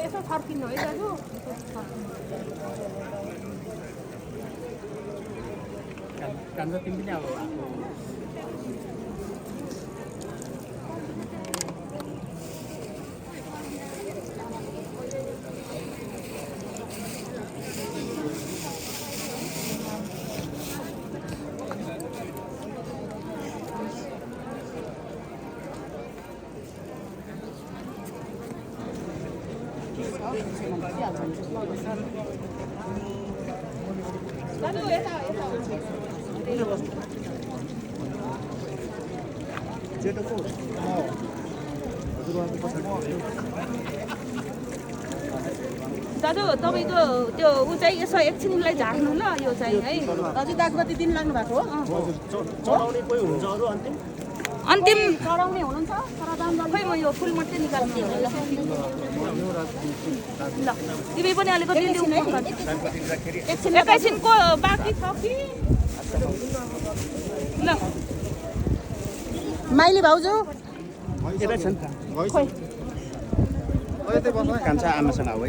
यसो फर्किनु है दाजु कान्छ तिमी पनि अब दाजु यता यता दाजु तपाईँको त्यो ऊ चाहिँ यसो एकछिनलाई झार्नु ल यो चाहिँ है हजुर दागबत्ती दिन लाग्नु भएको हो अन्तिम चढाउने हुनुहुन्छ खै म यो फुल मात्रै निकाल्नु ल तिमी पनि अलिकति एकैछिनको बाँकी छ कि ल माइली भाउजू कान्छ आमासँग हो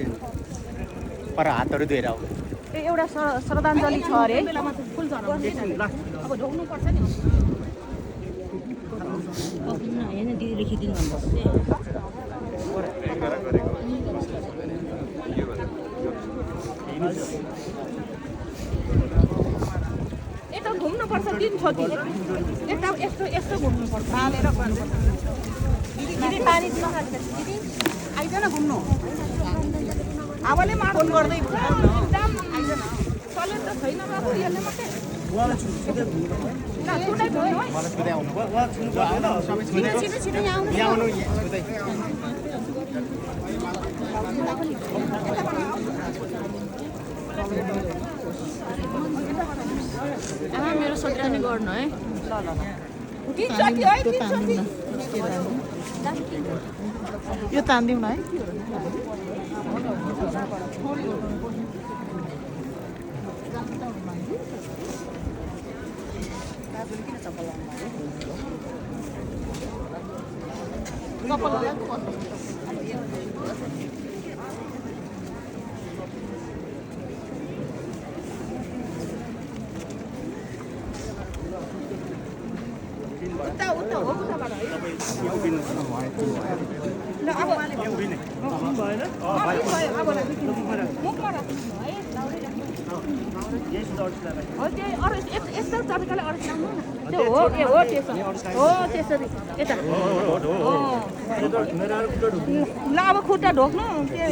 पर हातहरू धोएर आऊ एउटा श्रद्धाञ्जली छ अरे फुल अब ढोग्नु पर्छ नि होइन दिदी लेखिदिनु यता घुम्नुपर्छ दिन छ कि यता यस्तो यस्तो घुम्नुपर्छ हालेर दिदी पानी दिनु दिदी आइज न घुम्नु हावाले मार फोन गर्दै आइज न चले त छैन बाबु यसले मात्रै मेरो सोध्रानी गर्नु है यो तान्दिउँ न है यस्तो तरिकाले अड्काउनु न त्यो हो हो त्यसो हो त्यसरी यता ल अब खुट्टा ढोक्नु के